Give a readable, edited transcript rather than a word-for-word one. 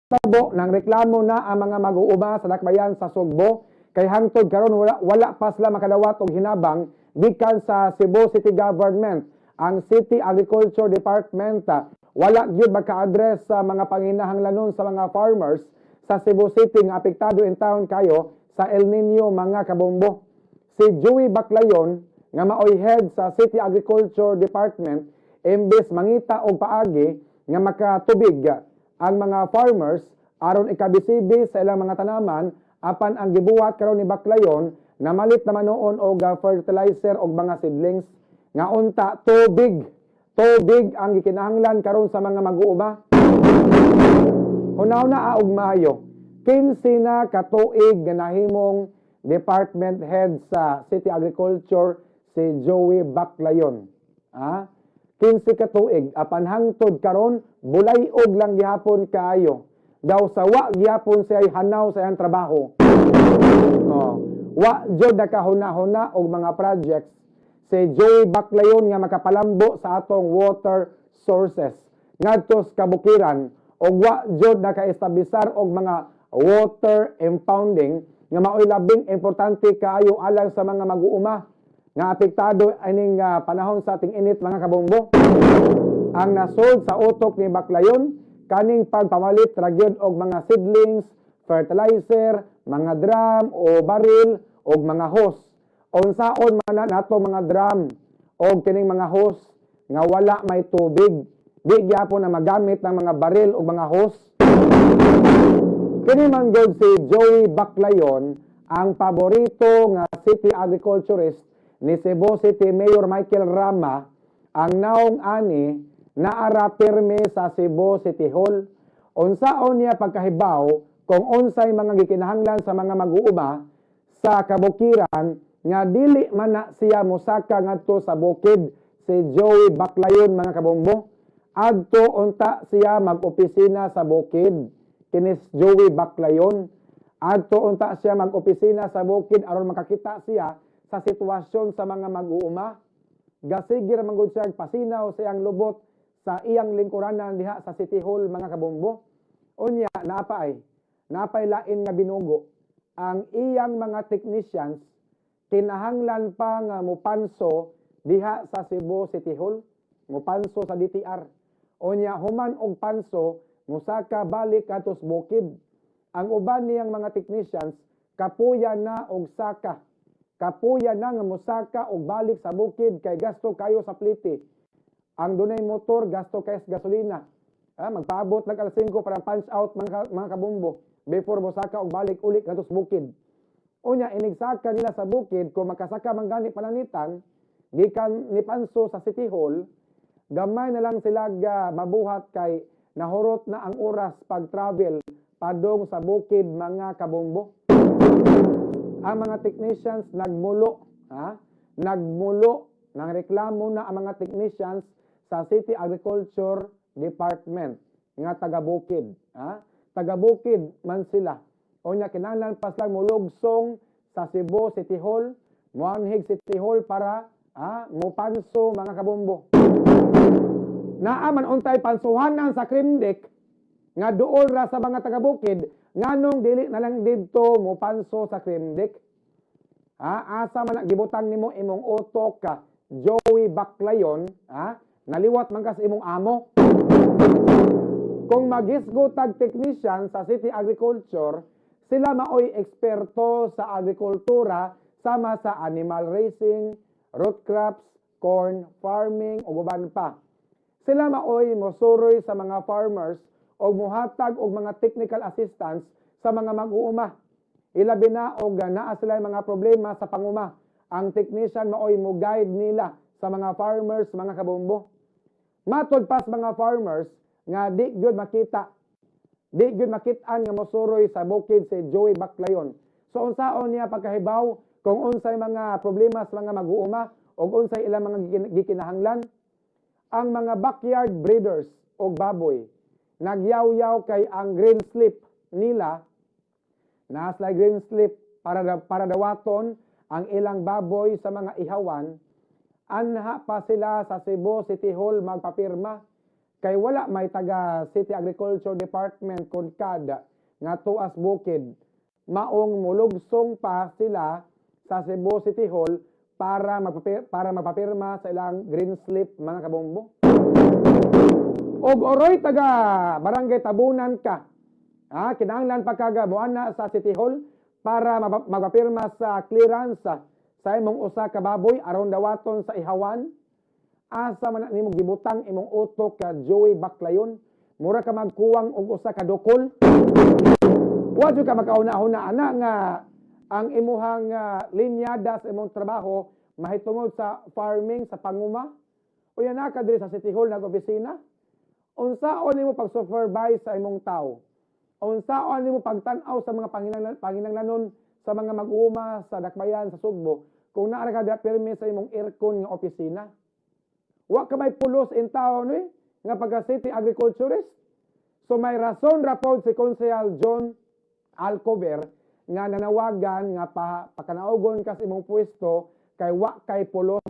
Tabo nang reklamo na ang mga mag-uuma sa dakbayan sa Sugbo kay hangtod karon wala pa sila makadawat og hinabang gikan sa Cebu City Government. Ang City Agriculture Department wala gyud maka-address sa mga panginahanglanon sa mga farmers sa Cebu City nga apektado in town kayo sa El Nino, mga kabombo. Si Joey Baclayon nga maoy head sa City Agriculture Department, imbes mangita og paagi nga makatubig ang mga farmers aron ikabisibi sa ilang mga tanaman, apan ang gibuhat karon ni Baclayon, namalit naman noon og fertilizer og mga seedlings, nga unta tubig tubig ang gikinahanglan karon sa mga mag-uuma. Hunaw-na og maayo. 15 na katuig nga nahimong department head sa City Agriculture si Joey Baclayon. Ah? 15 katuig apan hangtod karon bulay-og lang gihapon kaayo. Daw sa wa gihapon siya hanaw sa iyang trabaho. Oh. Wa jud nakahuna-huna og mga projects si Joey Baclayon nga makapalambo sa atong water sources ngadto sa kabukiran, og wa jud nakaestablisar og mga water impounding nga maoy labing importante kaayo alang sa mga mag-uuma nga apektado ining panahon sa ating init, mga kabombo. Ang nasod sa utok ni Baclayon kaning pagpamalit ra gyud og mga seedlings, fertilizer, mga drum o baril og mga hose. Unsaon man na nato mga drum og kining mga hose nga wala may tubig? Di gyapon na magamit ng mga baril o mga hose. Kini man gud si Joey Baclayon ang paborito nga city agriculturist ni Cebu City Mayor Michael Rama. Ang naong ani naara pirmi sa Cebu City Hall. Unsaon niya pagkahibaw kung unsay mga gikinahanglan sa mga mag-uuma sa kabukiran nga dili man na siya mosaka ngadto sa bukid, si Joey Baclayon, mga kabombo? Adto unta siya mag-opisina sa bukid. Kinis Joey Baclayon. Adto unta siya mag-opisina sa bukid aron makakita siya sa sitwasyon sa mga mag-uuma. Gasige ra man gud siya pasinaw sa iyang lubot sa iyang lingkuranan diha sa City Hall, mga kabombo. Unya naapay lain nga binugo. Ang iyang mga technicians kinahanglan pa nga mupanso diha sa Cebu City Hall, mupanso sa DTR. Unya human og panso, musaka balik kadto sa bukid. Ang uban niyang mga technicians kapuya na og saka. Kapuya na nga mosaka og balik sa bukid kay gasto kayo sa plite. Ang dunay motor, gasto kay sa gasolina. Ah, magpaabot nag alas 5 para punch out, mga kabombo, before mosaka og balik uli kadto sa bukid. Unya inigsaka nila sa bukid, kung makasaka man gani pananglitan gikan ni panso sa City Hall, gamay na lang sila ga mabuhat kay nahurot na ang oras pag-travel padong sa bukid, mga kabombo. Ang mga technicians nagmulo, ha? Nagmulo ng reklamo na ang mga technicians sa City Agriculture Department nga taga-bukid, ha? Taga-bukid man sila. Unya kinahanglan pa sila mulugsong sa Cebu City Hall, moanhig City Hall para mupanso, mga kabombo. Naa man untay pansuhanan sa Krimdik nga duol ra sa mga taga-bukid, nganong dili na lang didto mopanso sa Krimdik? Ha, asa man na gibutang nimo imong utok ka, Joey Baclayon, ha? Naliwat man ka sa imong amo. Kung maghisgot tag technician sa City Agriculture, sila maoy eksperto sa agrikultura sama sa animal raising, root crops, corn farming ug uban pa. Sila maoy mosuroy sa mga farmers og muhatag og mga technical assistance sa mga mag-uuma. Ilabi na og naa sila mga problema sa panguma. Ang technician maoy mo guide nila sa mga farmers, mga kabombo. Matod pa sa mga farmers nga di gyud makita, di gyud makit-an nga mosuroy sa bukid si Joey Baclayon. So unsaon niya pagkahibaw kung unsay mga problema sa mga mag-uuma ug unsay ilang mga gikinahanglan? Ang mga backyard breeders og baboy nagyaw-yaw kay ang green slip nila, naa sila green slip para dawaton ang ilang baboy sa mga ihawan, anha pa sila sa Cebu City Hall magpapirma. Kay wala may taga City Agriculture Department kon CAD nga tuas bukid, maong mulugsong pa sila sa Cebu City Hall para magpapirma sa ilang green slip, mga kabombo. Og oroy taga Barangay Tabunan ka. Ha, kinahanglan pa kaga moana sa City Hall para magpapirma sa clearance sa imong usa ka baboy aron dawaton sa ihawan. Asa man na nimo gibutang imong utok ka, Joey Baclayon? Mura ka magkuwang og usa ka dukol. Wa jud ka makauna-una ana nga ang imuhang linyada sa imong trabaho mahitungod sa farming, sa panguma. Unya naa ka diri sa City Hall nag-opisina. Unsaon nimo pag-supervise sa imong tao? Unsaon nimo pagtan-aw sa mga panginanglanon sa mga mag-uuma sa Dakbayan sa Sugbo kung naa ra ka diha pirmi sa imong aircon nga opisina? Wa ka may pulos in taon eh, nga pagka city agriculturist. So may rason ra pod si Konsehal John Alcover nga nanawagan nga pa, pakanaugon ka sa imong pwesto kay wa kay pulos.